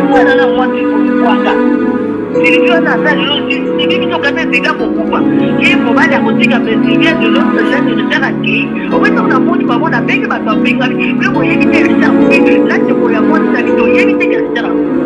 mwana na mwasi bwaka. Sylvie wana aza lelo Sylvie biso kata ezeka kokufa ye mobali akotika me Sylvie lelo nani Richard akei omoi ntango namoni bango nabengi bato abengami mpe boyebi te Richard akufi na ndeko ya mwasi na biso oyebi te ke Richard akufi.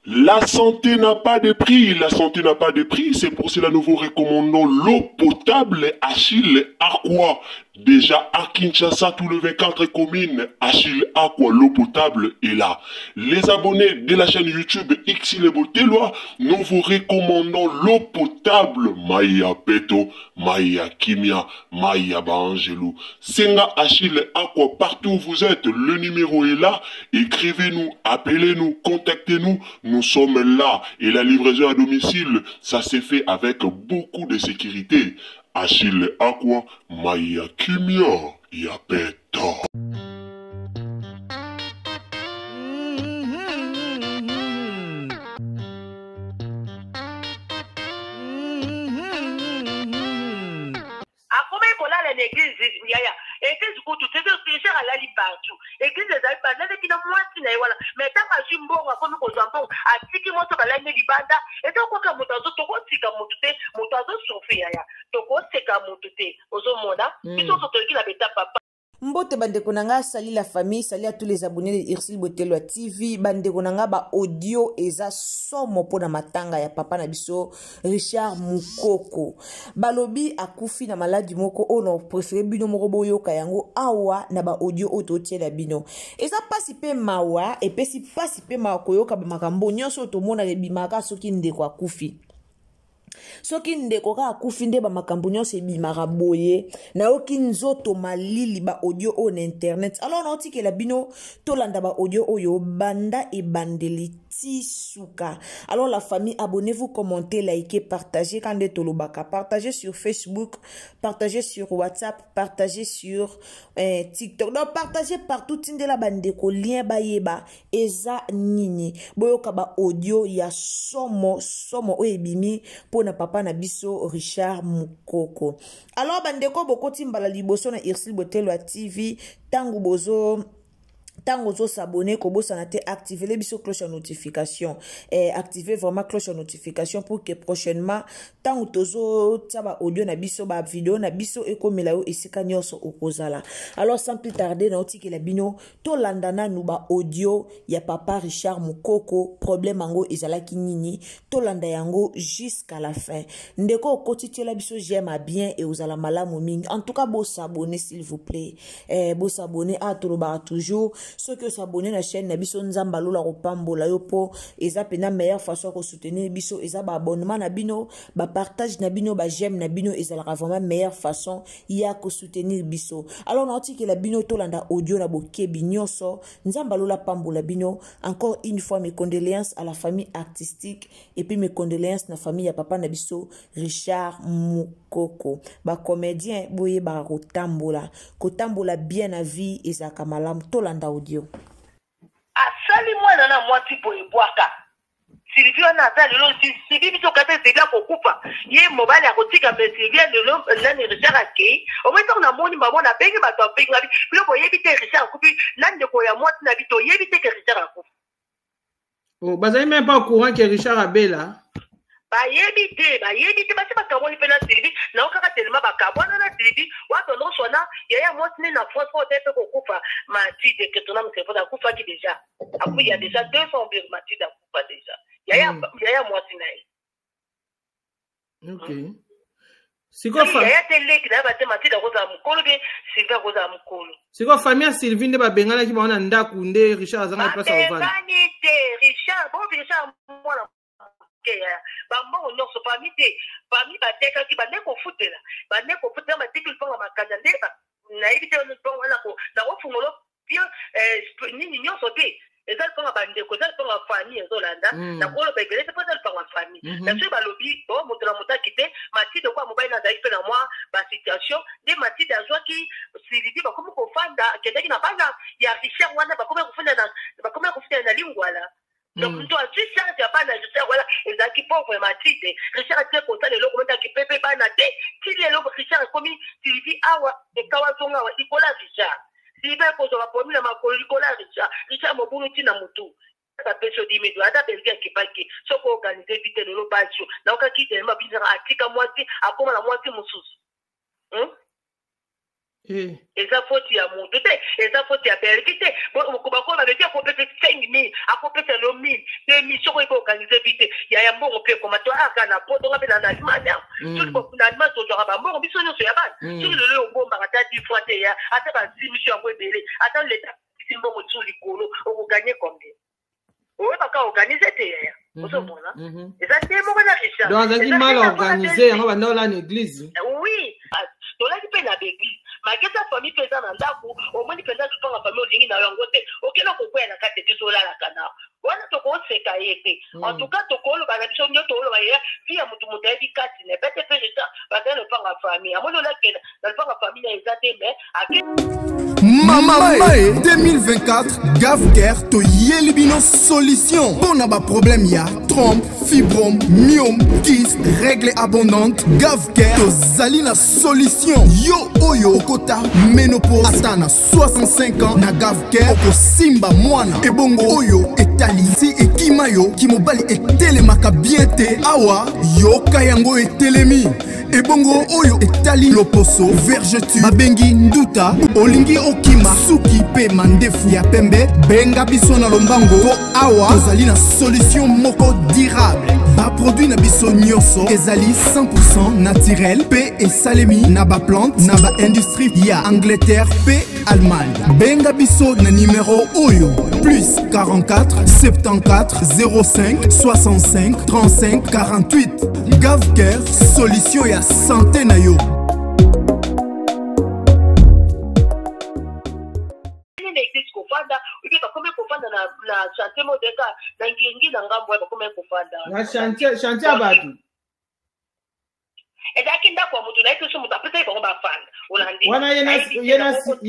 La santé n'a pas de prix, la santé n'a pas de prix, c'est pour cela nous vous recommandons l'eau potable Achille Aqua. Déjà à Kinshasa, tous les 24 communes, Achille Aqua, l'eau potable est là. Les abonnés de la chaîne YouTube Xile Boteloi, nous vous recommandons l'eau potable Maya Peto, Maya Kimia, Maya Baangelou. Senga Achille Aqua, partout où vous êtes, le numéro est là. Écrivez-nous, appelez-nous, contactez-nous. Nous sommes là. Et la livraison à domicile, ça s'est fait avec beaucoup de sécurité. Achille Aqua, Maya Kimia, Yapeto. Akomaki kolala na eglise yaya eglise kutu te Richard alali partout eglise ezali balalaki na mwasi na ye wana mais ntango azwi mbongo akomi kozwa mbongo atiki mwasi balali ne libanda eza koka moto azo tokosika moto te moto azosouffrir yaya tokoseka moto te ozomona biso nyonso toyoki na beta papa. Mbote bandeko na nga, salut la famille, salut à tous les abonnés de Ursule Botelwa TV. Bandeko na nga, ba audio eza somo pona matanga ya papa na biso Richard Mukoko. Balobi akufi na maladi moko oyo na préféré bino moko boyoka yango awa na ba audio oyo totiela bino. Eza pasi pe mawa, epesi pasi pe mawa koyoka ba makambo nyonso oyo tomonaka ebimaka soki ndeko akufi. Soki ndeko kaka akufi nde ba makambo nyonso ebimaka boye. Nayoki nzoto malili ba audio oyo na internet. Alors naotikela bino tolanda ba audio oyo banda ebandeli ti suka. Alors la famille, abonnez-vous, commentez, likez, partagez quand nde tolobaka. Partagez sur Facebook, partagez sur WhatsApp, partagez sur TikTok. Donc partagez partout, tindela bandeko lien bayeba eza nini. Boyoka ba audio ya somo somo oyo ebimi pona papa na biso Richard Mukoko. Alors bandeko bokoti mbala liboso na Ursule Botelwa TV, tangu bozo tango ozo s'abonner kobosana te activer les biso cloche ya notification. Activer vraiment cloche ya notification pour que prochainement tango tozo tia ba audio na biso ba vidéo na biso ekomela yo esika nyonso okozala. Alors sans plus tarder na otikela bino tolanda nanu ba audio ya papa Richard Mukoko, problème yango ezalaki nini, tolanda yango jusqu'à la fin. Ndeko okoti tiela biso j'aime à bien et ozala malamu mingi. En tout cas bo s'abonner s'il vous plaît. Bo s'abonner a tolobaka toujours soki osabonner na chaîne na biso Nzamba Lola kopambola yo po eza pena meilleure façon ya soutenir biso, eza ba abonnement na bino, ba partage na bino, ba j'aime na bino ezalaka vraiment meilleure façon ya ko soutenir biso. Alors na otikela bino tolanda audio na bokebi nyonso. Nzamba Lola pambola bino. Encore une fois mes condoléances à la famille artistique et puis mes condoléances na famille ya papa na biso Richard Mukoko. Ba comédien boye ba kotambola, kotambola bien na vie ezaka malamu. Tolanda audio. Asali mwana na mwasi boye bwaka. Sylvie wana aza lelo Sylvie biso kata Sylvie akokufa ye mobali akotika me Sylvie lelo nani Richard akei omoi ntango namoni bango nabengi bato abengi ngabi bino boyebi te Richard akufi na ndeko ya mwasi na biso toyebi te ke Richard akufi. Oh, bazali même pas au courant que Richard abela. Bayebi te, bayebi te, basi bakabwani mpe na Sylvie, nao kaka tellement bakabwana na Sylvie, wato nyonso wana yaya mwasi ne na France mpo te mpe kokufa Mathilde que ton âme se repose akufaki déjà. Akufi il y a déjà 2 ans bien Mathilde akufa déjà. Yaya yaya mwasi na ye. OK. Siko fa yaya te leki na ye ba te Mathilde akozala mokolo bien Sylvie akozala mokolo. Siko famille ya Sylvie nde babenganaki bango na ndako nde Richard azangaki place ya kovanda. Babengani te Richard, bon Richard mwana te yaya bambongo nyonso famille te, famille batekaki bande kofutela, bande kofutela batiki lipango makanda nde Nayebi te mpo wana nakofungola bien nini nyonso te. Eza lipango ya bandeko, eza lipango ya famille, ezolanda. Nakoloba ebele te mpo eza lipango ya famille. Na soki balobi bo moto na moto akite, Matide kwa mobali nazalaki mpe na mwa basituation nde Matide azwaki Sylvie, bakomi kofanda, akendaki na bana ya Richard wana, bakomi kofanda na, bakomi kofanda na Lingwala. Donc moto azwi charge ya bana ya Richard wana ezalaki pauvre Matide. Richard atike kosala eloko motaki pepe bana te ti lelo. Richard ekomi Sylvie awa ekawa zonga awa likolo ya Richard. Sylvie akozwa baproblème na makolo likolo ya Richard. Richard mobulu ntina motu bapesi yo 10 000, ata Belgi akipaki soki organise vite lelo basi yo naokaki telema binisaka atika mwasi akóma na mwasi mosusu, Eza faute ya motu te, eza faute ya Belgi te. Bakola babeki akopesa 5000, akopesa lo 1000, 2000 soki oyebi organise vite ya mbongo mpe ekoma to aka na poto. Nga mpe na Allemagne awa, soki na Allemagne tozwaka bambongo biso nyonso ya bana, soki lelo obombaka ata 10 fois te ya ata bazimiso yango ebele, ata leta apesi mbongo lisusu likolo, okoganye combien? Oyebaka organise te yaya, ozomona eza te moko na Richard. Donc azalaki mal organisé, yango banda olaa na église. Oui, tolaki mpe na baeglise makesa. Famille mpe eza na ndako, omoni mpenza topanga famille, olingi na yango te, okende kokwea na kati eglise, olalaka na wana. Tokoseka ye te, en tout cas tokoloba na biso nde toloba ye vi ya motu, moto ayebi kati na pete. Mpe Richard bazali na lopanga famille, amoni olakenda na lopanga famille na eza te, mais ake. Mama Mae 2024, Gavker toyeli bino solution mpo na baproblème ya trompe, fibrome, myome, kyste, règle abondante. Gavker tozali na solution. Yo oyo okota ménopause ata na 65 ans, na Gavker okosimba mwana. Ebongo oyo etali si ekima yo kimobali etelemaka bien te, awa yoka yango etelemi. Ebongo oyo etali loposo, vergeture babengi nduta, olingi okima suki mpe mandefu ya pembe, benga biso na lombango mpo awa tozali na solution moko durable. Baproduit na biso nyonso ezali 100 naturel mpe esalemi na baplante na baindustrie ya Angleterre mpe Allemagne. Benga biso na numero oyo: plus 44 74 05 65 35 48. Gavker, solution ya santé na yo. Nini église kofanda oyebi, bakomi kofanda na chantier modeka na ngengi na ngambo ya bakomi kofanda. Na chantier, chantier ya bato. Ezalaki ndako ya moto na ye te, so moto apesaki bango bafanda, olandi? Wana ye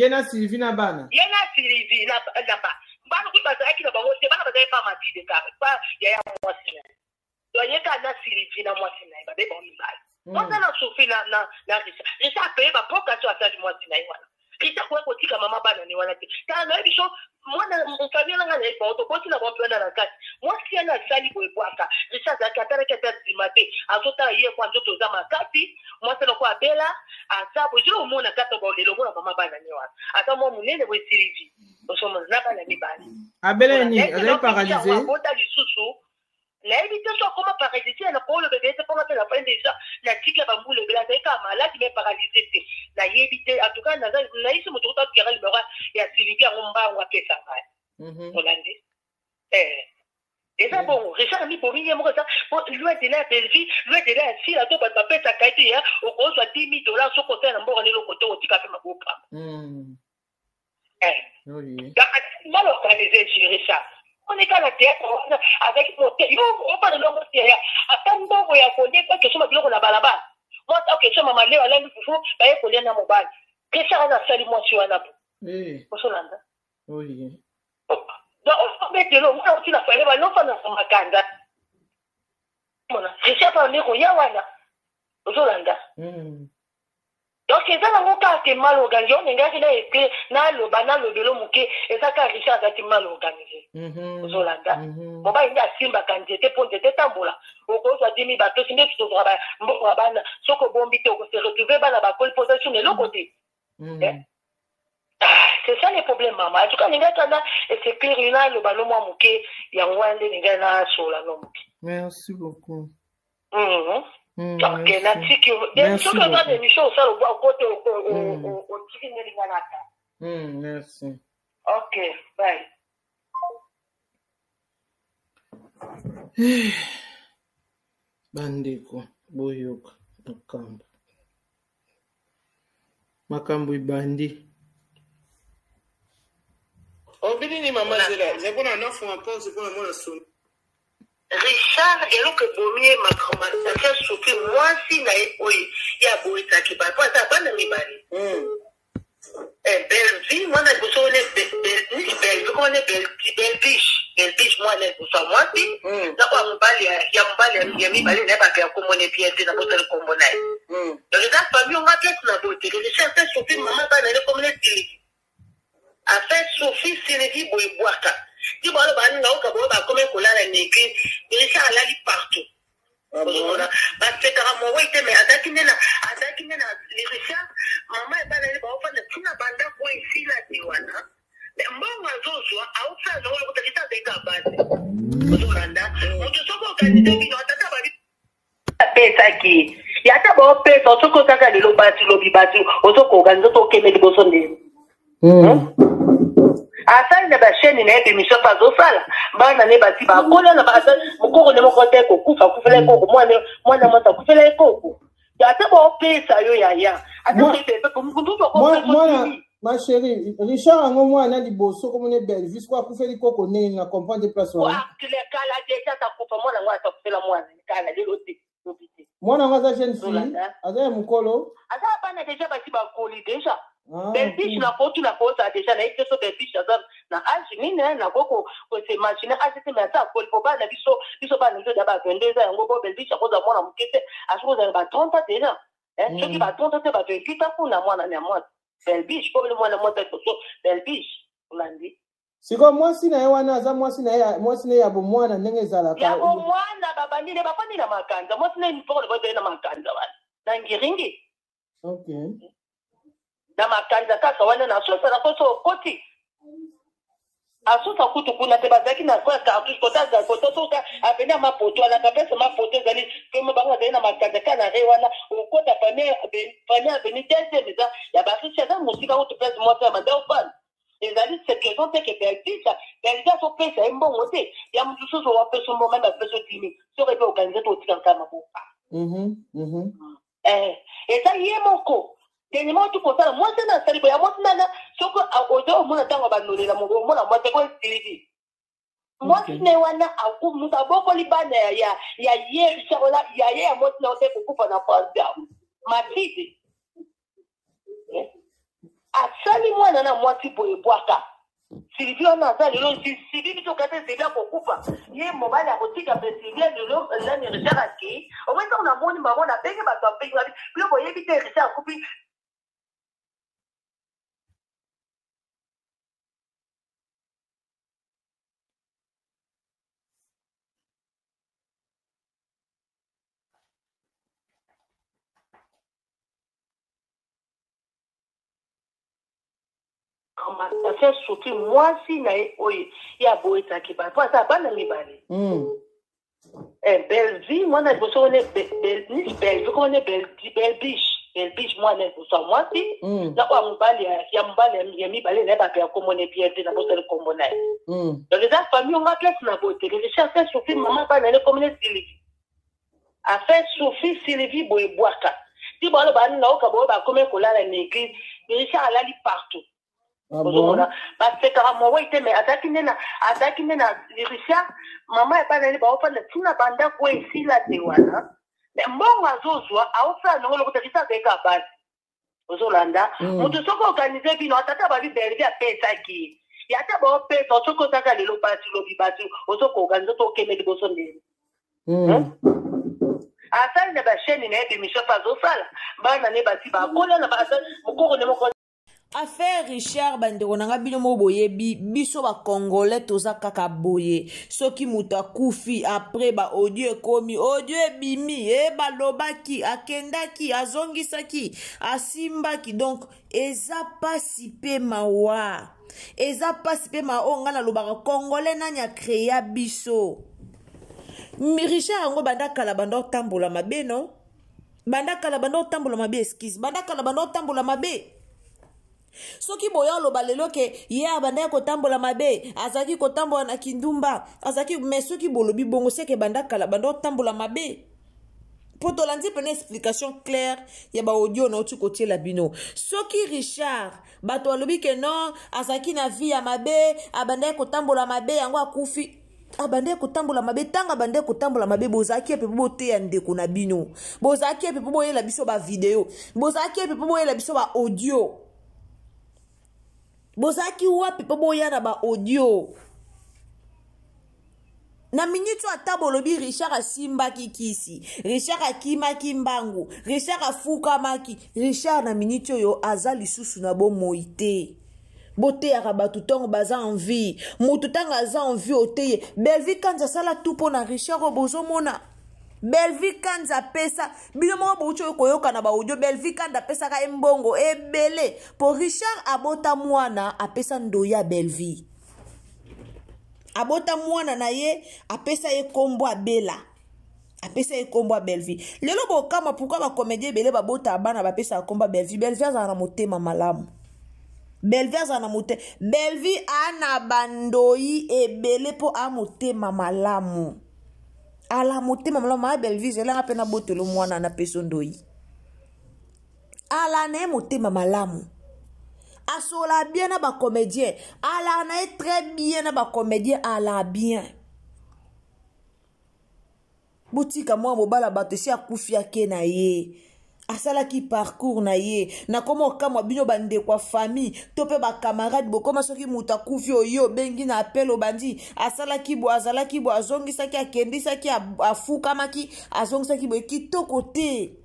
na Sylvie na bana. Ye na Sylvie na ba bana kuyi bazalaki na bango te. Bana bazalaki pa Matide kaka pa yaya mwasi na ye. Donc ye kaka na Sylvie na mwasi na ye babe bango mibale. Mwasi na souffrir na Richard. Richard apeye bapoka so asali mwasi na ye wana. Richard koya kotika mama bana ne wana te. Tala, nayebi so mwana famille nanga nayebi bango, tokoti na bango mpe wana na kati. Mwasi wana asali boye bwaka Richard azalaki, atalaki ata nsima te, azotala ye kwa nzoto eza makasi. Mwasi wana ko abela aza boye, soki omona kati bolelo, omona mama bana ne wana aza mwa monene boye. Sylvie osomona na bana mibale. Abela nini? Azali paralysé? Abota lisusu, nayebi te so akoma paralysé. Na koloba ebele te mponga mpe na fai déjà natika bambula ebele. Azali kaka maladi mais paralysé te, nayebi te. En tout cas nayisi moto kuta atukaka numero ya Sylvie yango mbango apesa ngai. Olandi, eza bongo. Richard amibomi ye moko, eza loin de la Bellevie, loin de la ya sila to bato bapesaka ye te. Ya okozwa 10 000 dollars soki osala na mboka na eloko te, otika mpe mabopama. Mal organisé Richard, onika na théâtre wana azalaki mote yo obana longo te ya ata mbongo ya kolia bakesoma biloko na balabala. Mwasi akesoma maleo, alambi fufu, baye kolia na mobali. Richard wana asali mwasi wana bo osolanda. Donc obetelo mwana otina fale banofanda na makanda mona Richard mpana nde koya wana ozolanda. Donc eza nango kaka ke mal organisé. Oyo ndengaki na ete naloba nalobelo moke, eza kaka Richard azalaki mal organisé, ozolanda. Mobali nde asimbaka nzete mpo nzete etambola. Okozwa dimi bapesi nde tozwaka mbongo ya bana, soki obombi te okose retrouve bana bakoli mpo oza suna eloko te. C'est ça le problème, mama. En tout cas ndenge ata na eseclaire naloba no mwa moke, yango wana nde ndenge nasola no moke. Merci beaucoup. Ok, natiki. Soki oza na émission osala okote, otiki ndelinga nata. Merci. Ok, bye. Bandeko, boyoka makambo. Makambo ebandi. Olobi nini mama zela zela pona nafunga porte pona mwana soni. Richard eloko ebomi ye makambo soki mwasi na ye oyo ye aboyisaki ba po aza bana mibale mm. eh, Bellevue mwana liboso wana nini Bellevue koma ne Belbiche Belbiche mwana liboso ya mwasi mm. na oyo mobali ya mobali ya mibale na ye bato ya kombo ne bien te na bosali kombo na ye mm. donc eza famille onga place na boye te Richard te soki mama bana ne kombo ne Sylvie afin Sophie Sylvie boye bwaka ti baloba nini nayoka boye bakomi kolala na église Richard alali partout Ah bon? ozomona basekaka mowei te mais azalaki nde na azalaki nde na Richard mama ebana ye baofanda ntina bandako oyo esila te wana mais mbongo azozwa aosala nango lokuta kita azalaki kaka basi ozolanda moto soki okanisi bino atata babi apesaki ye ata baopesa soki ozaka lelo basi lobi basi ozokoka nzoto okende liboso ndenge hmm? asali na bachaine na ye bemission mpe azosala bana ne basi bakola na mokoko ne moko te kokufa akufela ye koko mwana mwasi akufela ye koko ata baopesa yo yaya ata mwana ma chérie richard yango mwana liboso komona bellevue siko akufeli koko ndenge na comprendre place wana kala deja atakufa mwana yango atakufela mwana kala lelo te lobi te mwana yango aza jeune fille aza ya mokolo aza bana deja basi bakoli deja ah, belbiche nakotuna kozala deja nayebi te so belbiche aza na age nini nakoki kosemagine age te mais aza akoli po bana biso biso bana biso da ba 22 ans yango bo belbiche akozala mwana moke te asoki kozala ba 30 ans deja soki ba 30 ans te ba 28 ans kuna mwana ya mwasi belbiche po mwana mwasi ya liboso belbiche olandi sikoyo mwasi na ye wana aza mwasi na ye mwasi na ye ya bomwana ndenge ezalaka ya bomwana babandi nde bafandi na makanza mwasi na ye mipoko na bazali na makanza wana na ngiringi okay. na makanza kaka wana na sosa na sosa okoti asusa kutu kuna te bazalaki na kwa cartouche kota aza kota soka aveni ya mapoto wana kapesa mapoto ezali pema bango bazali na makanza kaka na re wana okota famille aveni deuxième eza ya bariche aza mosika kutu place mwasi ya madao fana ezali secretion te ke belvisa belvisa azopesa ye mbongo te ya moto susu wapesa mbongo meme apesa otimi soki epe organise to otika kaka maboko eh, eza ye moko dernièrement tu kosala mwasi na asali boya mwasi nana soki oza omona ntango banolela omona mwasi ko esilivi mwasi na ye wana moto abokoli bana ya ye Richard wana ya ye ya mwasi na yo te kokufa na français Mathilde asali mwana na mwasi boye bwaka Sylvie wana aza lelo Sylvie biso kati Sylvie akokufa ye mobali akotika mpe Sylvie lelo nani Richard akei omoi ntango namoni bango nabengi bato abengi babi bino boyebi te Richard akufi Affaire soki mwasi na ye oyo ye aboyisaki ba po aza bana mibale mm. eh, Bellevue mwana liboso wana nini Bellevue koma ne Belbiche Belbiche mwana liboso ya mwasi mm. na oyo mobali ya mobali ya mibale na ye bato ya kombo ne bien te na bosali kombo na ye mm. donc eza famille onga place na boye te Richard te Sophie mama bana ne kombo ne Sylvie afin Sophie Sylvie boye bwaka ti baloba nini nayoka boye bakomi kolala na église Richard alali partout Ah bon? ozomona basekaka mowei te mais azalaki nde na azalaki nde na Richard mama ya bana ye baofanda ntina bandako oyo esila te wana mais mbongo azozwa aosala nango lokuta Richard azalaki kaka basi ozolanda moto soki organise bino atata babi Bellevue apesaki ye ya ata baopesa soki ozaka lelo basi lobi basi ozokoka nzoto okende liboso ndenge asali na bachaine na ye bemission mpe azosala bana ne basi bakola na mokoko ne moko Affaire Richard bandeko na nga bino moko boyebi biso ba congolais toza kaka boye soki moto akufi après ba audio ekomi audio ebimi e balobaki akendaki azongisaki asimbaki donc eza pasi pe mawa eza pasi pe mawa oyo ngai nalobaka congolais nani akrea biso Richard yango banda kala banda otambola mabe no banda kala banda otambola mabe excuse banda kala banda otambola mabe soki boya oloba lelo ke ye abandaki kotambola mabe azalaki kotambola na kindumba azalaki me soki bolobi bongo seke banda kala banda otambola mabe Mpo tolandi mpena explication claire ya baaudio nauti kotiela bino. Soki Richard, bato balobi ke non, azalaki na vie ya mabe, abandaki kotambola mabe, yango akufi. Abandaki kotambola mabe, ntango abandaki kotambola mabe, bozalaki epe mpo boteya ndeko na bino, bozalaki epe mpo boyela biso bavideo, bozalaki epe mpo boyela biso baaudio, bozalaki wapi mpo boya na baaudio? Na miniti oyo ata bolobi Richard asimbaki kisi, Richard akimaki mbangu, Richard afukamaki, Richard na miniti oyo aza lisusu na bomoi te. Boteyaka bato ntango baza en vie. Moto ntango aza en vie, oteye. Belvi Kanza asala tu mpo na Richard oyo bozomona. Belvi Kanza apesa bino moko, bouti oyo koyoka na baaudio, Belvi Kanza apesaka ye mbongo ebele mpo Richard abota mwana, apesa ndoyi ya Belvi. Abota mwana na ye, apesa ye nkombo Abela, apesa ye nkombo ya Belvi. Lelo bokama pourquoi bacomédien ebele babotaka bana, bapesaka nkombo ya Belvi. Belvi azala na motema malamu, Belvi azala na motema, Belvi ana bandoi ebele mpo a motema malamu, ala motema malamu. Maa Belvi, zelanga mpe nabotelo mwana, napesa ndoi. Ala na ye motema malamu, asola bien na bacomédien, ala na ye très bien na bacomédien, ala bien. Botika mwa mobala bato esi akufi, ake na ye, asalaki parcours na ye. Nakoma okamwa bino bandeko ya famille to mpe bacamarade, bokoma soki moto akufi, oye obengi na appel, obandi asalaki boye, azalaki boye, azongisaki, akendisaki, afukamaki, azongisaki boye. Kitoko te,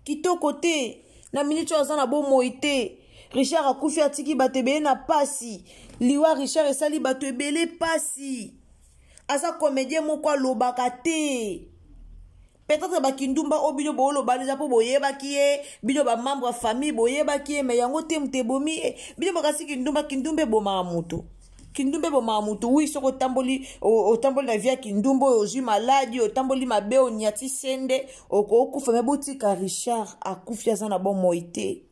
kitoko te. Na miniti oyo aza na bomoi te. Richard akufi, atiki bato ebele na pasi. Liwa Richard esali bato ebele pasi. Aza comédien moko alobaka te. Peut-être bakindumba oyo bino booloba eza mpo boyebaki ye, bino bamembre ya famille boyebaki ye, mais yango te moto ebomi ye. Bino bakasi kindumba, kindumba ebomaka moto, kindumba ebomaka moto. Wi, soki otamboli, otamboli na vie ya kindumba oyo, ozwi maladi, otamboli mabe, onyati sende, okokufa. Me botika Richard, akufi, aza na bomoi te.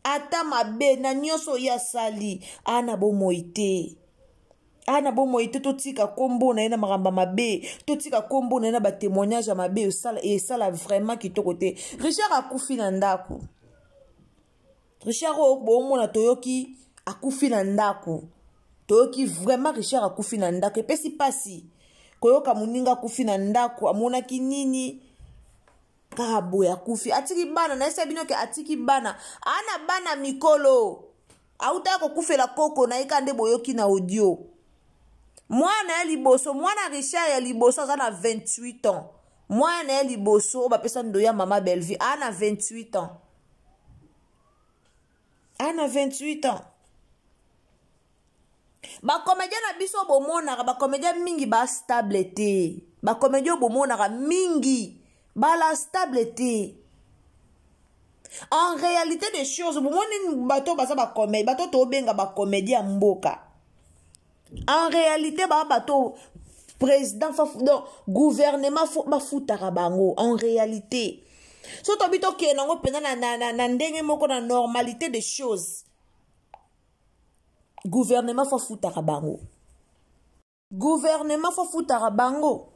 Ata mabe na nyonso oyo asali, aa na bomoi te, aa na bomoi te. Totika nkombo na ye na makambo ya mabe, totika nkombo na ye na batémoignage ya mabe, esala, esala vraiment kitoko te. Richard akufi na ndako. Richard oyo boomona, toyoki akufi na ndako, toyoki vraiment Richard akufi na ndako. Epesi mpasi koyoka moninga akufi na ndako. Amonaki nini? Kaka boye akufi, atiki bana. Nayesa bino ke atiki bana, ana bana mikolo. Autaka kokufela koko na ye kaka nde boyoki na audio. Mwana ya liboso, mwana Richard ya liboso aza na 28 ans. Mwana ya liboso oyo bapesa ndo ya mama Bellevue aa na 28 ans, aa na 28 ans. Bacomédien na biso bomonaka, bacomédien mingi bastable te. Bacomédien oyo bomonaka mingi bala stable te. En réalité des choses, bomoni bato baza bacomédien, bato tobenga bacomédien ya mboka, en réalité baa bato président, donc gouvernement bafutaka bango. En réalité, so tobi tokende yango mpenza na ndenge moko na normalité des choses, gouvernement fo afutaka bango, gouvernement fo afutaka bango.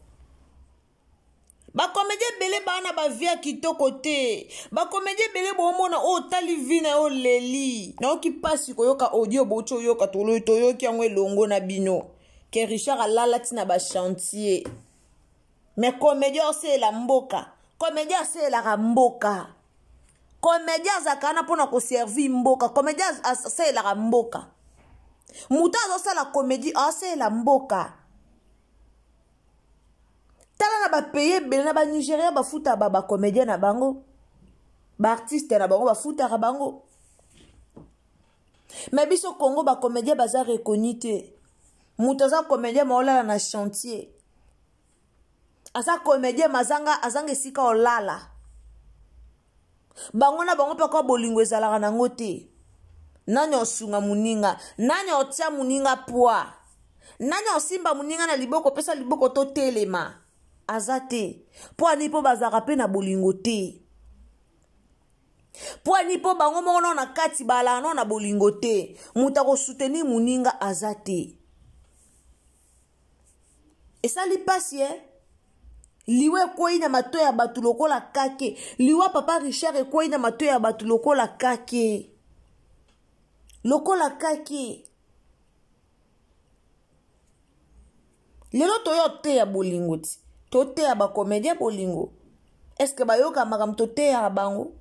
Bacomédien ebele baa na bavie ya kitoko te. Bacomédien ebele boomona oyo, otali vie na yo, oleli. Nayoki mpasi koyoka audio bouti oyoka, toyoki yango elongo na bino ke Richard alala ntina bachantier. Mais comédien oselela mboka, comédien aselelaka mboka, comédien azalaka wana mpona koservir mboka, comédien asalelaka mboka. Moto azosala comédie asalela mboka. Tala na bapays ebele, na banigéria bafutaka bacomédien na bango, baartiste na bango bafutaka bango. Mais biso Congo, bacomédien baza reconnu te. Moto aza comédien ma olala na chantier, aza comédien ma azanga, azanga esika olala. Bango na bango mpe kwa bolingo ezalaka nango te. Nani osunga moninga? Nani otia moninga poids? Nani osimba moninga na liboko, opesa liboko totelema? Aza te. Mpo ani? Mpo bazalaka mpe na bolingo te. Mpo ani? Mpo bango moko nao na kati balaka nao na bolingo te. Moto akosoutenir moninga aza te. Esali mpasi e. Liwa ekwei na matoi ya bato lokola kake. Liwa papa Richard ekwei na matoi ya bato lokola kake. Lokola kake. Lelo toyo oteya bolingo ti. Toteya ba comédien bolingo. Est-ce que bayoka makambo toteyaka bango?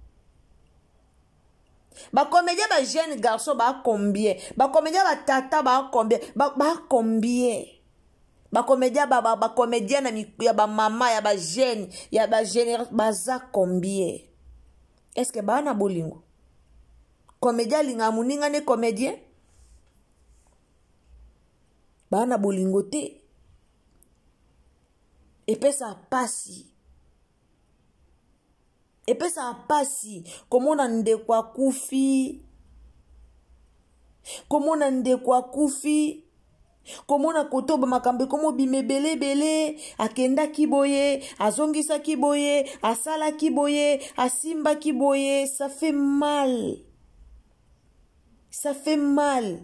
Ba comédien ba jeune garçon ba combien? Ba comédien ba tata ba combien? Ba, ba combien? Ba comédien ba ba, ba comédien na ya ba mama ya ba jeune ya ba génération baza combien? Est-ce que ba na bolingo? Comédien alinga moninga ne comédien? Ba na bolingo te. Epesa pasi. Epesaka pasi komona ndeko akufi, komona ndeko akufi, komona koto ba makambo ekomi obima ebele ebele, akendaki boye, azongisaki boye, asalaki boye, asimbaki boye, ça fait mal. Ça fait mal.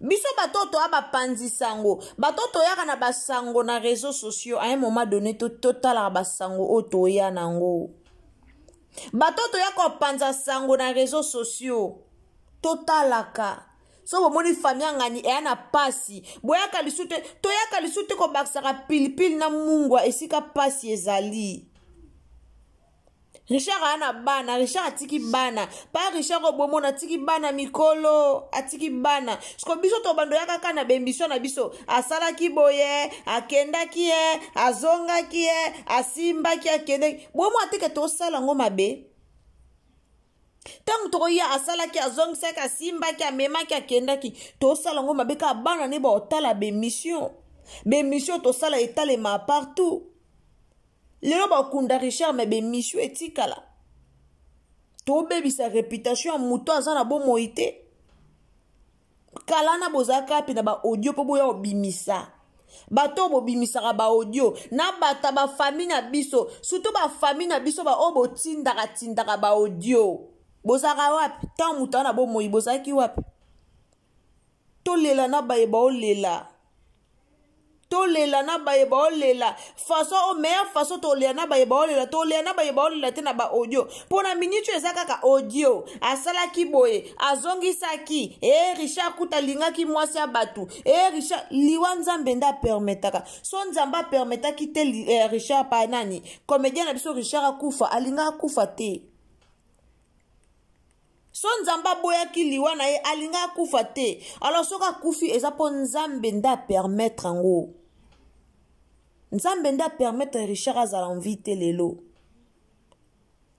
Biso bato toya bapanzi sango, bato toyaka na basango na réseaux sociaux, à un moment donné totalaka basango oyo toya nango. Bato toya kopanza sango na réseaux sociaux, totalaka. So bomoni famille ngani eya na pasi, boyaka lisu te, toyaka lisu te kobakisaka pilipili na mungwa esika pasi ezali. Richard aya na bana, Richard atiki bana. Pa Richard obomona atiki bana mikolo, atiki bana. Siko biso to bando yaka kaka na bembiso na biso. Asalaki boye, akendaki ye, azongaki ye, asimbaki akendaki. Bomo atike to sala ngo mabe. Tango tokoya asalaki, azongisaki, asimbaki, amemaki, akendaki. To sala ngo mabe ka bana ne ba otala bemission. Bemission to sala etalema partout. Lelo bakunda Richard mais bemission etikala. Tobebisa réputation ya moto aza na bomoi te. Kala na bozalaka wapi na ba audio mpo boya obimisa. Bato bobimisaka ba audio na bata ba famille na biso, surtout ba famille na biso ba oyo botindaka tindaka ba audio. Bozalaka wapi? Tant moto aza na bomoi bozalaki wapi? Tolela na baye baolela. Tolela na baye baolela. Façon o meilleure façon tolela na baye baolela, tolela na baye baolela te na ba audio. Pona minute eza kaka audio. Asalaki boye, azongisaki. Eh Richard kuta lingaki mwasi ya batu. Eh Richard liwa Nzambe nda permetaka. So Nzambe permetaki te Richard pa nani? Comédien na biso Richard akufa, alinga akufa te. So Nzambe aboyaki liwa na ye, alinga akufa te. Alors soki akufi eza po Nzambe nda permettre yango. Nzambe nda permettre Richard azala en vie te lelo.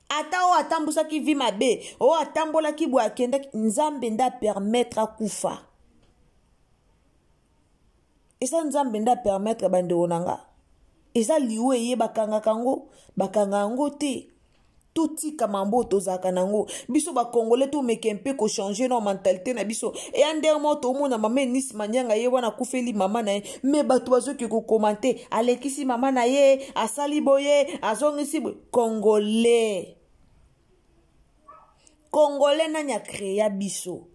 Ata oyo atambusaki vie mabe, oyo atambolaki boye akendaki, Nzambe nda permettre akufa. Eza Nzambe nda permettre bandeko na nga. Eza liwe ye bakangaka yango, bakanga yango te. Totika mambo tozalaka nango. Biso ba Congolais tomeke mpe ko changer na mentalité na biso. E ander mo tomona mama Eunice Manyanga ye wana akufeli mama na ye, mais bato bazoki ko commenter, alekisi mama na ye, asali boye, azongisi boye. Congolais. Congolais nani a créa biso?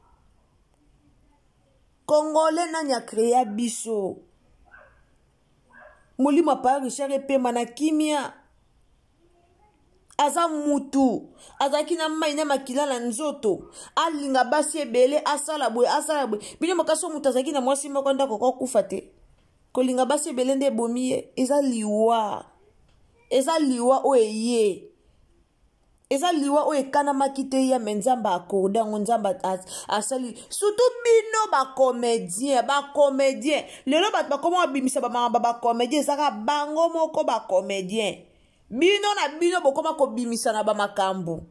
Congolais nani a créa biso? Molimo ya Papa Richard epema na kimia. Aza mutu, azalaki na mai na makila na nzoto, alinga basi ebele, asala boye, asala boye. Bino makasi oyo mutu azalaki na mwasi moko ndako akokufa te. Kolinga basi ebele nde ebomi ye. Eza liwa. Eza liwa oyo eye. Eza liwa oyo ekanamaki te ya me Nzambe accorde yango, Nzambe asali. Surtout bino ba comédien, ba comédien. Lelo bato bakoma babimisa ba makambo ba comédien, ezaka bango moko ba comédien. Bino na bino bokoma kobimisa na ba makambo.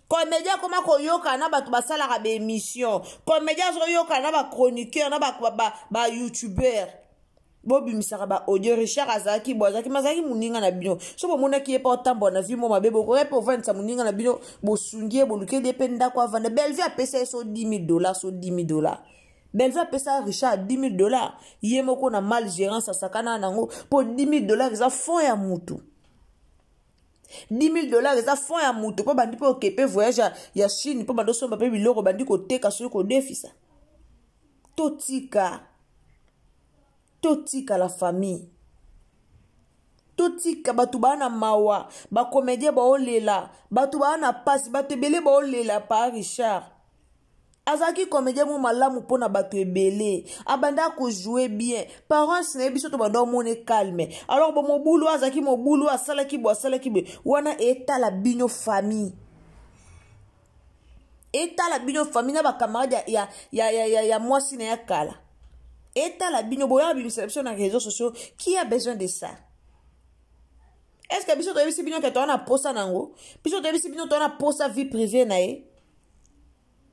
Comédien akoma koyoka na bato basalaka ba émission. Comédien azoyoka na ba chroniqueur, na ba youtubeur. Bobimisaka ba audio. Richard azalaki bo, azalaki, mazalaki moninga na bino. So bomonaki ye pa otambola na vie mo mabe, bokoki pe ovandisa moninga na bino, bosungi ye, bolukeli ye pe ndako avanda. Bellevue apesa ye so 10 000 $, so 10 000 $. Bellevue apesa Richard 10 000 $. Ye moko na mal gérance asakana nango, po 10 000 $ eza fond ya mutu. 10 000 $ eza fond ya mutu, po bandi pe okepe voyage ya Chine, po bandi osomba pe biloko, bandi koteka soki kodefisa. Totika. Totika la famille. Totika bato baa na mawa, bacomédien baolela, bato baa na pasi, bato ebele baolela pa Richard. Azalaki comédien mo malamu mpo na bato ebele, abanda kojoue bien, parents na ye biso tobanda omona calme. Alors bo mobulu azalaki mobulu, asalaki bo asalaki boye wana, etala bino famille, etala bino famille na bacamarade ya mwasi na ya kala, etala bino boya bimisa biso na réseaux sociaux. Qui a besoin de ça? Est ce que biso toyebisi bino ke toza na posa nango? Biso toyebisi bino toza na posa vie privée na ye?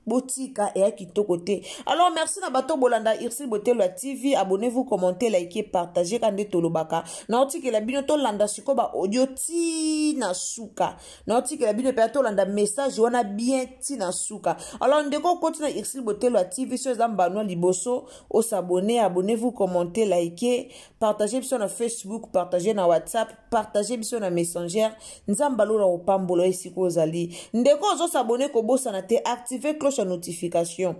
Botika, eya kitoko te. Alors merci na bato bolanda Ursule Botelo ya TV. Abonnez-vous, commentez, likez, partagez. Ka nde tolobaka, naotikela bino tolanda sikoyo baaudio ti na suka. Naotikela bino mpe tolanda message wana bien ti na suka. Alors ndeko okoti na Ursule Botelo ya TV, so eza mbano liboso osabone, abonnez-vous, commentez, likez, partagez biso na Facebook, partagez na WhatsApp, partagez biso na Messenger. Nzambe alola kopambola esika ozali. Ndeko ozosabone, kobosana te active cloche ya notification.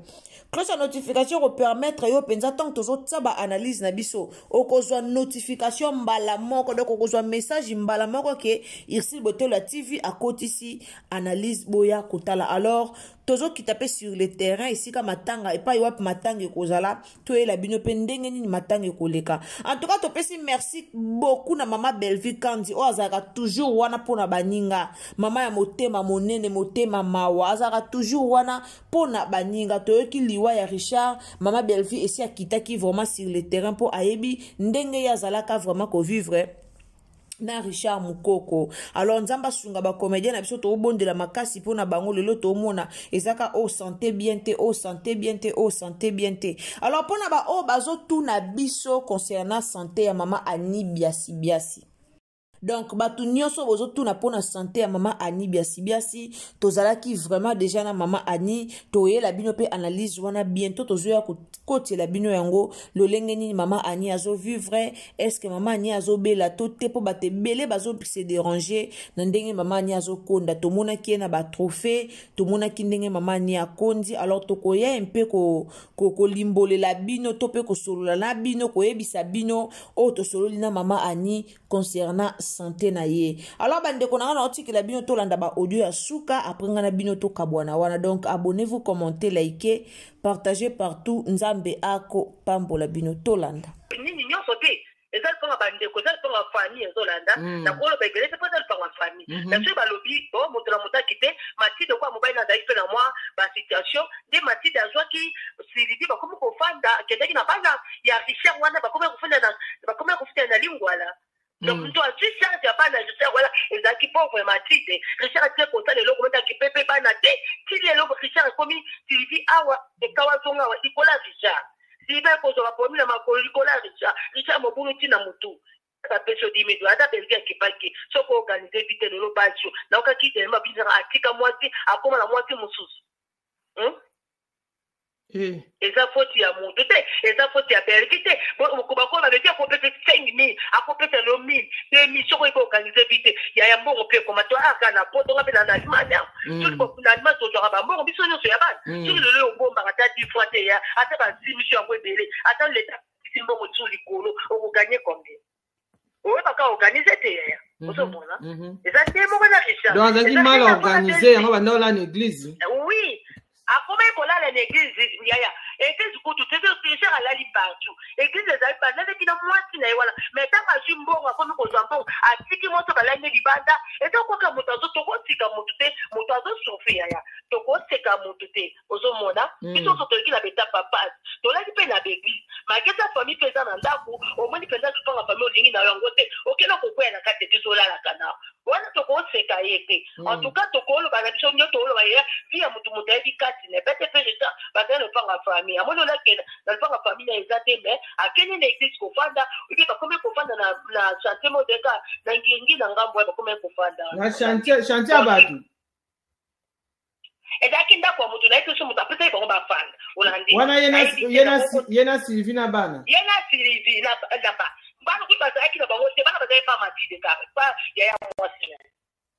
Cloche ya notification ekopermettre yo mpenza, ntango tozotia baanalyse na biso, okozwa notification mbala moko, donc okozwa message mbala moko ke Ursule Botelo ya TV akotisi analyse, boya kotala. Alors tozokita mpe sur le terrain esika matanga, epai wapi matanga ekozala, toyela bino mpe ndenge nini matanga ekoleka. En tout cas topesi merci beaucoup na mama Bellevue Kandi oyo azalaka toujours wana mpona baninga, mama ya motema monene, motema mawa, azalaka toujours wana mpona baninga. Toyoki liwa ya Richard, mama Bellevue esi akitaki vraiment sur le terrain mpo ayebi ndenge ye azalaka vraiment kovivre na Richard Mukoko. Alors Nzambe asunga bacomédien na biso, toobondela makasi mpona bango. Lelo toomona ezaka o santé bien te, o santé bien te, o santé bien te. Alors mpona baoyo bazotuna biso concernant santé ya mama Ani Biasi Biasi, donc bato nyonso bozotuna mpona santé ya mama Ani Biasi Biasi, tozalaki vraiment déjà na mama Ani, toyela bino mpe analyse wana bientôt. Tozoya kotiela bino yango lolenge nini mama Ani azovivre, est ce que mama Ani azobela to te, mpo bato ebele bazose déranger na ndenge mama Ani azokonda. Tomonaki ye na batrophée, tomonaki ndenge mama Ani akondi. Alors tokoya mpe kolimbolela bino to mpe kosolola na bino, koyebisa bino oyo tosololi na mama Ani concernant santé na ye. Alors bandeko na nga, na otikela bino tolanda baaudio ya suka, après nga na bino tokabwana wana. Donc abonnez-vous, commentez, likez, partagez partout. Nzambe akopambola bino. Tolanda. Nini nyonso te, eza lipango bandeko, eza lipango ya famille. Ezolanda nakoloba ebele te mpo eza lipango ya famille. Na soki balobi bo moto na moto aki te, Matide kwa mobali nazalaki mpe na mwa basituation nde Matide azwaki Sylvie, bakomi kofanda, akendaki na bana ya Richard wana, bakomi kofanda na Lingwala. Donc moto azwi charge ya bana Richard wana ezalaki pauvre Matide. Richard atie kosala eloko motaki pepe bana te ti lelo. Richard ekomi Sylvie awa ekawa zonga awa likolo ya Richard, Sylvie akozwa baproblème na makolo likolo ya Richard. Richard mobulu ntina motu bapesi yo 10 000, ata Belgi akipaki soki organise vite. Lelo basi naokaki telema bisaka, atika mwasi, akóma na mwasi mosusu, Eza faute ya motu te, eza faute ya Belgi te. Bakola Belgi akopesa 5000, akopesa lelo 1000, 2000 soki oyebi organise vite. Ya mbongo mpe ekoma to aka na poto, nga mpe na Allemagne awa. Soki na Allemagne tozwaka bambongo biso nyonso ya bana, soki lelo obombaka ata 10 fois te ya ata bazimiso yango ebele, ata leta apesi mbongo lisusu likolo, okoganye combien? Oyebaka organise te yaya, ozomona eza te moko na Richard. Donc azalaki mal organisé, yango banda olala na église. Oui, akomaki kolala na église yaya. Église kutu te, Richard alali partout. Église ezali bandaki na mwasi na ye wana, mais ntango azwi mbongo, akomi kozwa mbongo, atiki mwasi balali libanda. Eza koka moto azo, tokosika motu te, moto azosouffrir yaya, tokoseka motu te. Ozomona biso nyonso toyoki na betapa pasi, tolaki mpe na baeglise makesa. Famille mpe eza na ndako, omoni mpenza topanga famille, olingi na yango te, okende kokwea na kati eglise, olalaka na wana, tokoseka ye te. En tout cas tokoloba na biso nde toloba ye vi ya motu, moto ayebi kati na pete mpe Richard bazali na lopanga famille. Amoni olakenda na lopanga famille na eza te, mais akende na église kofanda obi, bakomi kofanda na chantier modeka na ngingi na ngambo ya bakomi kofanda. Na chantier, chantier ya bato. Ezalaki ndako ya motu na ye te, so moto apesaki bango bafanda, olandi? Wana ye na Sylvie na bana. Ye na Sylvie na bana kutu bazalaki na bango te, bana bazalaki pa Matide kaka pa yaya mwasi na ye.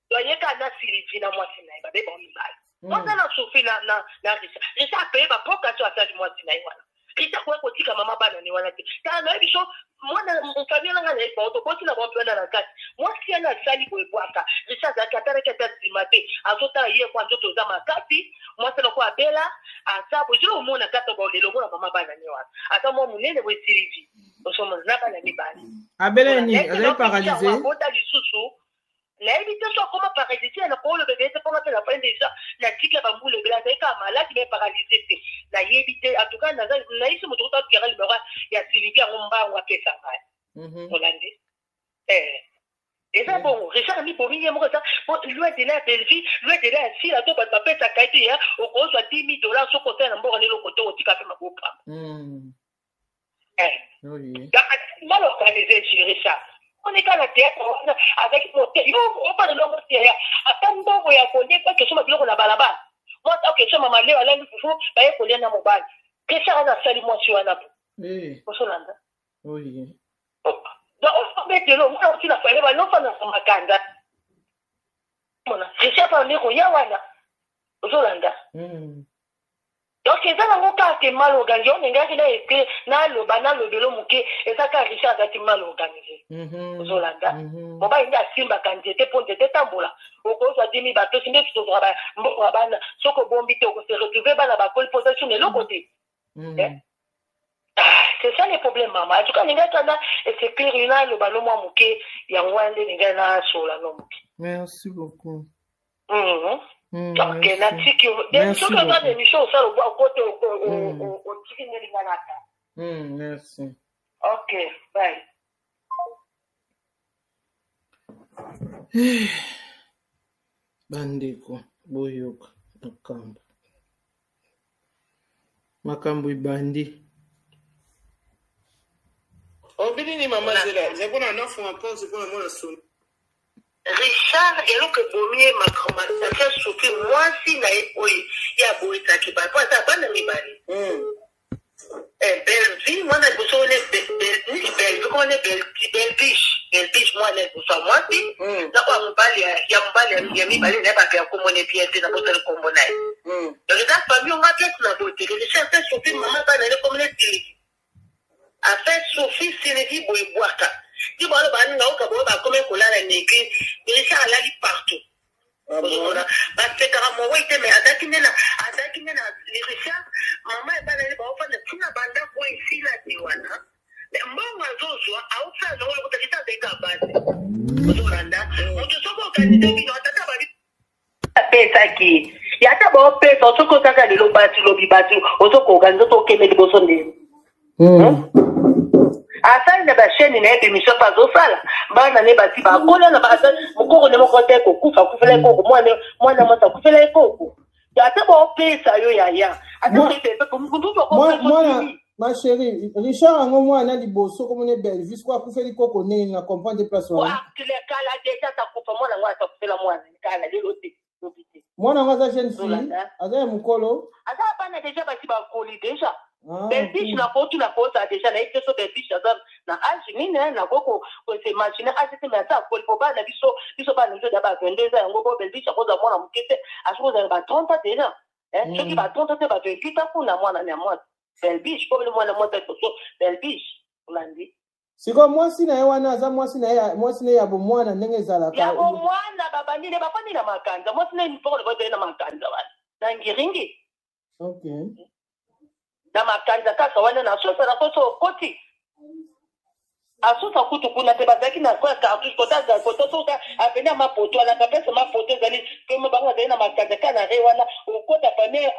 Donc ye kaka na Sylvie na mwasi na ye, babe bango mibale. Mwasi na souffrir na Richard. Richard apaye bapoka so asali mwasi na ye wana. Christian akoya kotika mama bana ne wana te. Tala nayebi biso mwana famille na ngai nayebi bango tokoti na bango mpe wana na kati. Mwasi wana asali boye bwaka. Richard azalaki atalaki ata nsima te. Azotala ye kwa nzoto eza makasi. Mwasi wana kwa abela aza boye. Zelo omona kata ba lelo omona mama bana ne wana. Aza mwa monene boye Sylvie. Osomona na bana mibale. Abela nini? Azali paralyse? Abota lisusu. Nayebi te so akoma paralyse na koloba ebele te mpo nga mpe nafandi deja na tika bambula ebele azali kaka maladi me paralyse te nayebi te en tout cas nayebisi moto kutu atikaka limero ya Sylvie yango mbangu apesa ngai mhm. olandi eh. eza mm. bongo Richard amibomi ye moko eza loin de la Bellevue loin de la Sila to bato bapesaka ye te ya okozwa 10 000 dollars soki osala na mboka na eloko te otika mpe mabokama mm. Eh. Oui. Mal organisé, Richard. On est na théâtre wana azalaki mote yo obana longo te ata mbongo ya kolia bakesoma biloko na balabala mwasi akesoma maleo alali fufu baye kolia na mobali Richard wana asali mwasi wana bo eh. osolanda oui. Donc obetelo mwana otina fale balofana na makanda mona Richard pa nde koya wana ozolanda mm. Donc eza nango kaka ke mal organise oyo nengaki na ete naloba nalobelo moke eza kaka Richard azalaki mal organise mhm. ozolanda mhm. mobali nde asimbaka nzete mpo nzete etambola okozwa dimi bapesi nde tozwaka mbongo ya bana soki obombi te okose retrouve bana bakoli mpo oza suna eloko te mhm. eh? Ah, c'est ça le problème mama en tout cas ningaki wana eseclire naloba no mwa moke yango wana nde ningaki nasola no moke merci beaucoup Mhm. Ok, natiki yo. Soki oza na émission osala okote otiki nde linga nata. Merci. Ok, bye. Bandeko boyoka makambo. Makambo ebandi. Olobi nini mama Zela? Ezali mpona nafunga porte mpona mwana soni. Richard eloko ebomi ye makasi asuki mwasi na ye oyo ye aboyisaki ba po aza bana mibale mm. eh, Bellevue mwana liboso wana nini Bellevue koma ne Belbiche Belbiche mwana liboso ya mwasi mm. na oyo mobali ya mobali ya mibale na ye bato ya kombo ne bien te na bosali kombo na ye mm. donc eza famille onga place na boye Richard te soki mama bana ne komone tiliki Afin Sophie Sylvie boye bwaka ti balo ba naoka boye bakomi kolala na église Richard alali partout ah ozomona basekaka mowei te mais azalaki nde na azalaki nde na Richard mama ebana ye baofanda ntina bandako oyo esila te wana mais mbongo azozwa aosala nango lokuta Richard azalaki kaka basi ozolanda moto soki okanisi bino atata babi apesaki ye ata baopesa soki ozaka lelo basi lobi basi ozokoka nzoto okende liboso ndenge hmm? hmm? asali na bachaine na ye bemission mpe azosala bana ne basi bakola na mokoko ne moko te kokufa akufela ye koko mwana mwasi akufela ye koko ata baopesa yo yaya ata mwana ma chérie richard yango mwana liboso komona bellevue siko akufeli koko ndenge na comprendre place wana kala deja atakufa mwana yango atakufela mwana kala lelo te lobi te mwana yango aza jeune fille aza ya mokolo aza bana deja basi bakoli deja ah, belviche nakotuna kozala deja nayebi te so belviche aza na age nini nakoki kosemagine age te mais aza akoli po bana biso biso bana biso da ba 22 ans yango po belviche akozala mwana moke te asoki kozala ba 30 ans deja eh, mm. soki ba 30 te ba 28 ans kuna mwana na mwasi belbiche po mwana mwasi liboso belbiche olandi sikoyo mwasi na ye wana aza mwasi na ye mwasi na ye ya bomwana ndenge ezalaka ya bomwana babandi ne bafandi na makanza mwasi na ye mipoko na bazali na makanza wana na ngiringi okay. na makanza kaka wana na sosa na sosa okoti asusa kutu kuna te bazalaki na kwa cartouche kota kota soka aveni ya mapoto wana kapesa mapoto ezali pema bango bazali na makanza kaka na re wana okota premier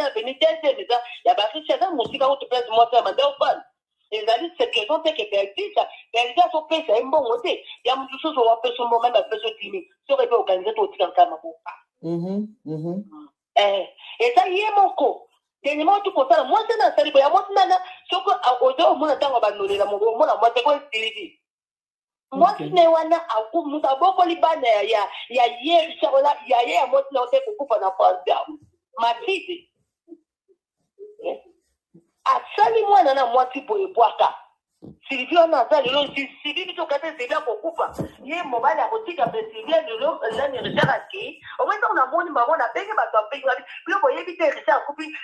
aveni deuxième eza ya bariche aza mosika kutu place mwasi ya banda ofanda ezali sekezo te ke belgika belgika azopesa ye mbongo te ya motu susu wapesa mbongo meme apesa dimi soki epe organise to otika kaka maboka mhm, mhm. eh, eza ye moko dernièrement oti kosala mwasi na asali boya mwasi nana soki oza omona ntango banolela omona mwasi ko esiliki mwasi na ye wana moto abokoli bana ya ya ye richard wana ya ye ya mwasi na yo te kokufa na français matide eh? asali mwana na mwasi boye bwaka Sylvie wana aza lelo Sylvie biso kata Sylvie akokufa ye mobali akotika mpe Sylvie lelo nani Richard akei omoi ntango namoni bango nabengi bato abengi babi bino boyebi te Richard akufi.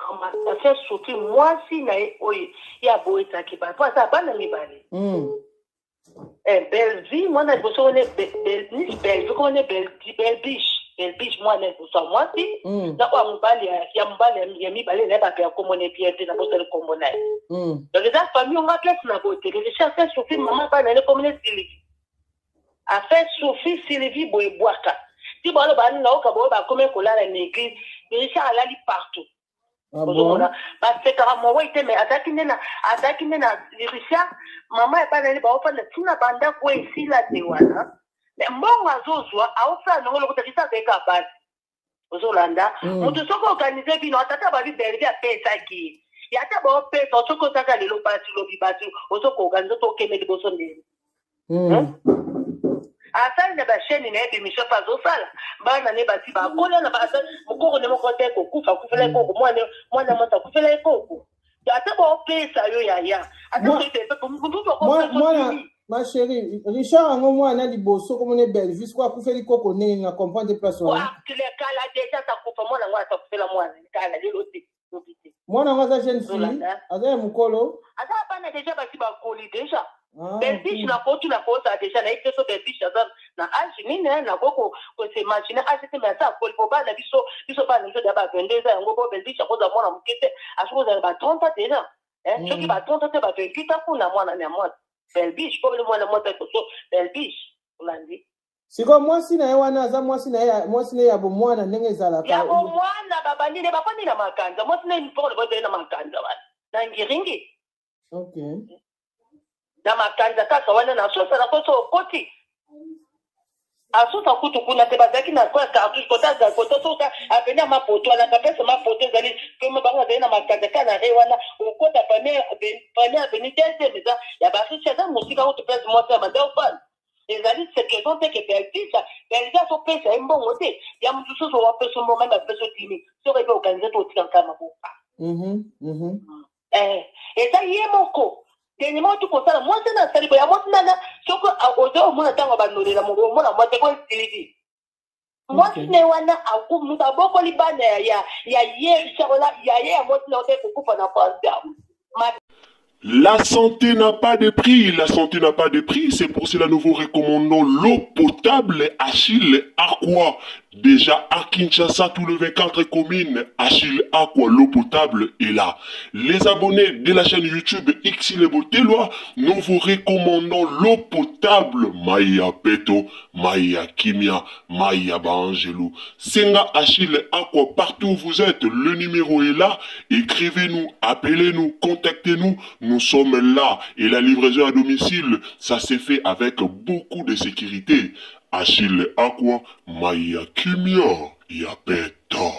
Afe souffrir mwasi na ye oyo ye aboyisaki bana mpo aza bana mibale. Eh, Bellevue mwana liboso wana nisi Bellevue komone Belbiche, Belbiche mwana liboso ya mwasi. Na oyo ya mobali, ya mobali ya mibale na ye bato ya komone bien te, nabosani kombo na ye. Donc eza famille onga place na boye. Richard fait souffrir mama bana ne komone Sylvie, a fait souffrir Sylvie boye bwaka ti baloba naoka boye bakomi kolala na église. Richard alali partout. Ah bon? Ozomona basekaka mowei te, mais azalaki nde na Richard, mama ya bana ne baofanda ntina bandako esila te wana, mais mbongo azozwa aosala nango lokota. Richard azalaki basi, ozolanda? Moto soki organise bino, atata babi Belvi apesaki ye ya ata baopesa, soki ozaka lelo basi, lobi basi, ozokoorganize to okende liboso ndenge asali na bachaîne na ye bémission mpe azosala bana ne basi bakola na mokoko ne moko te kokufa, akufela ye koko, mwana mwana mwasi akufela ye koko, ata baopesa yo yaya, ata Mwana, ma chérie, Richard yango mwana liboso komona Bellevue siko akufeli koko ndenge na comprendre place wana. Kala déjà atakufa mwana yango, atakufela mwana kala, lelo te, lobi te. Mwana yango aza jeune fille? Zolanda. Aza ya mokolo? Aza bana déjà basi bakoli déjà. Ah, Belbiche, ok. nakotuna kozala déjà nayebi te so Belbiche aza na age nini, nako kosemagine age te, mais aza akoli po bana biso bana biso deya ba 22 eza yango po Belbiche akozala mwana moke te, asoki kozala ba 30 ans déjà. Soki ba 30 ans te, ba 28 ans kuna, mwana ya mwasi Belbiche, po mwana mwasi akoso Belbiche, olandi? Sikoyo mwasi na ye wana aza mwasi na ye, mwasi na ye ya bomwana ndenge ezalaka? Ya bomwana, babandi nde bafandi na makanza, mwasi na ye mpoko bazali na makanza wana na ngiringi. Na makanza kaka wana na sosa na koso okoti asusa kutu kuna te, bazalaki na kwa cartouche kota azala kota soka aveni ya mapoto wana kapesa mapoto ezali pema, bango bazali na makanza kaka na re wana okota premier avenue, deuxième eza ya bariche, eza mosika kutu place mwasi ya banda ofanda. Ezali secretion te ke Belvisa, Belvisa azopesa ye mbongo te ya motu susu wapesa mbongo meme apesa otimi soki ebi organise to otika kaka maboka. Eh, eza ye moko dernièrement oti kosala mwasi na asali boye ya mwasi nana, soki oza omona ntango banolela omona mwasi ko Sylvie, mwasi ne wana moto abokoli bana ya ye Richard wana ya ye ya mwasi na ote kokufa na cancer. La santé n'a pas de prix, la santé n'a pas de prix, c'est pour cela nous vous recommandons l'eau potable Achille Aqua. Déjà à Kinshasa, tous les 24 communes, Achille Aqua, l'eau potable est là. Les abonnés de la chaîne YouTube Xilebo Telwa, nous vous recommandons l'eau potable Maya Peto, Maya Kimia, Maya Baangelou. Senga Achille Aqua, partout où vous êtes, le numéro est là. Écrivez-nous, appelez-nous, contactez-nous. Nous sommes là. Et la livraison à domicile, ça s'est fait avec beaucoup de sécurité. Achille Aqua, Maya Kimia, Yapeto.